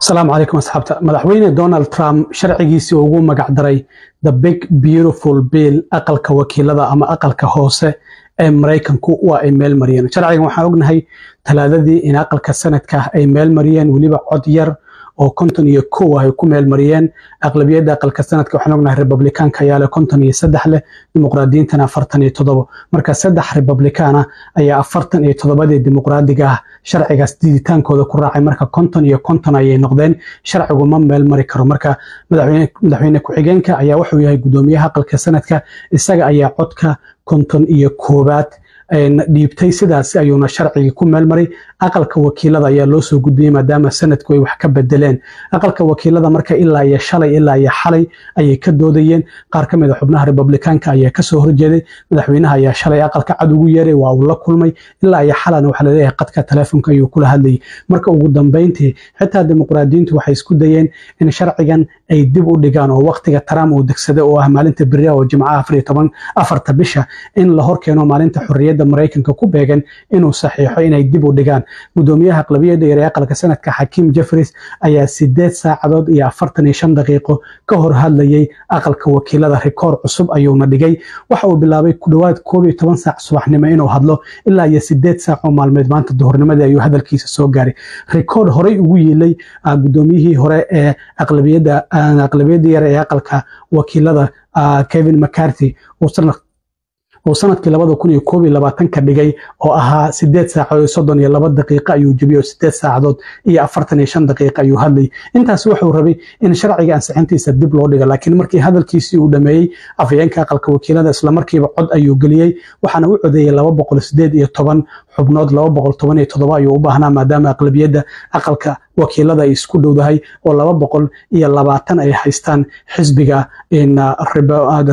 Asalaamu calaykum asxaabta. Madaxweyne Donald Trump sharcigiisii ugu magacdaray The Big Beautiful Bill, aqalka wakiilada ama aqalka hoose ee Maraykanku waa ay meel mariyeen sharcigan. Waxaan ognahay Talaadadii in aqalka Senate-ka ay meel mariyeen, weliba cod yar oo 51 ah ay ku meel mariyeen. Aqlabiyadda aqalka Senate-ka waxaan ognahay Republikaanka ayaa leh 53 leh, Dimuqraadiyiintana 47. Marka saddex Republikaan ah ayaa 47-dii Dimuqraadiga ah sharcigaas diiditaankooda ku raacay. Marka 50 iyo 50 ayay noqdeen, sharcigu ma meel mari karo. Marka madaxweyne ku-xigeenka ayaa wuxuu yahay gudoomiyaha aqalka Senate-ka, isaga ayaa codka 51aad dhiibtay. Sidaas ayuuna sharcigii ku meelmaray. Aqalka wakiilada ayaa loo soo gudbiyey maadaama Senate-ku ay wax ka bedeleen. Aqalka wakiilada marka ilaa iyo shalay, ilaa iyo xalay ayay ka doodayeen. Qaar ka mid a xubnaha Republikaanka ayaa kasoo horjeeday. Madaxweynaha ayaa shalay Aqalka Cad ugu yeeray, waa uu la kulmay. Ilaa iyo xalana waxaa laleeyahay qadka telefoonka ayuu kula hadlayay. Marka ugu dambeyntii xitaa Dimuqraadiyiintu waxay isku dayeen in sharcigan ay dib u dhigaan oo waqtiga Trump uu degsaday, oo ah maalinta beriya oo Jimcaha 14, 4-ta bisha, in la hor keeno maalinta xorriyadda Maraykanka ku beegan inuu saxiixo, inay dib u dhigaan. Gudoomiyaha aqlabiyadda yar ee aqalka Senate-ka, Xakiim Jeffries, ayaa 8 saacadood iyo 45 daqiiqo ka hor hadlayay aqalka wakiilada. Rikoor cusub ayuuna dhigay. Waxa uu bilaabay ku dhowaad 11 saac subaxnimo inuu hadlo, ilaa iyo 8 saac oo maalmeed, maanta duhurnimadii, ayuu hadalkiisa soo gaaray. Rikoor horey ugu yiilay gudoomiyihii hore ee aqlabiyadda yar ee aqalka wakiilada, Kevin McCarthy, uu sanadkii 2021-ka dhigay, oo ahaa 8 saacadood iyo 32 daqiiqo, ayuu jebiyey oo 8 saacadood iyo 45 daqiiqo ayuu hadlayay. Intaas wuxuu rabay in sharciga ansixintiisa dib loo dhigo. Laakiin markii hadalkiisii uu dhameeyey afhayeenka aqalka wakiilada, islamarkiiba cod ayuu geliyey, waxaana u codeeyey 218 xubnood. 217 ayuu u baahnaa, maadaama aqlabiyadda aqalka wakiilada ay isku dhowdahay oo 220 ay haystaan xisbiga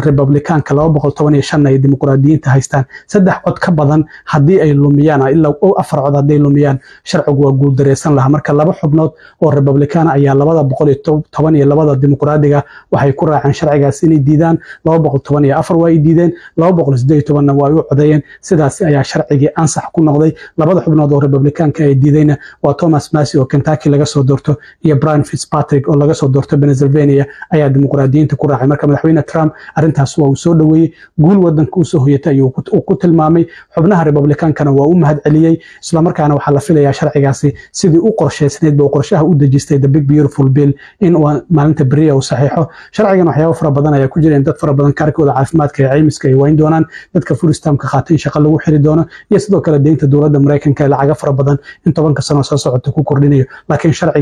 Republikaanka, 215 ay Dimuqraadiyiinta haystaan. Saddex cod ka badan haddii ay lumiyaan, ilaa afar cod hadday lumiyaan, sharcigu waa guuldareysan lahaa. Marka laba xubnood oo Republikaan ayaa 212 Dimuqraadiga waxay ku raaceen sharcigaas inay diidaan. 214 waa ay diideen, 218-na waa ay u codeeyeen. Sidaas ayaa sharcigii ansax ku noqday. Labada xubnood oo Republikaanka ay diidayna waa Thomas Massie oo Kentucky laga soo doorto iyo Brian Fitzpatrick oo laga soo doorto Pennsylvania ayaa Dimuqraadiyiinta ku raacay. Marka madaxweyne Trump arrintaas waa uu soo dhoweeyey, guul wadanka usoo hoyatay ayuu ku tilmaamay, xubnaha Republikaankana waa u mahad celiyey. Islamarkaana waxaa la filayaa sharcigaasi sidii u qorshaysnayd buu qorshaha u dejistay, The Big Beautiful Bill, in maalinta beriya uu saxiixo sharcigan. Waxyaabo fara badan ayaa ku jira: in dad fara badan kaarkooda caafimaadka ee caymiska ay wayn doonaan, dadka food stamp-ka qaata in shaqo lagu xiri doono, iyo sidoo kale deynta dowladda Maraykanka ee lacaga fara badan in 10-ka sano soo socota ku kordhinayo. Laakiin sharciga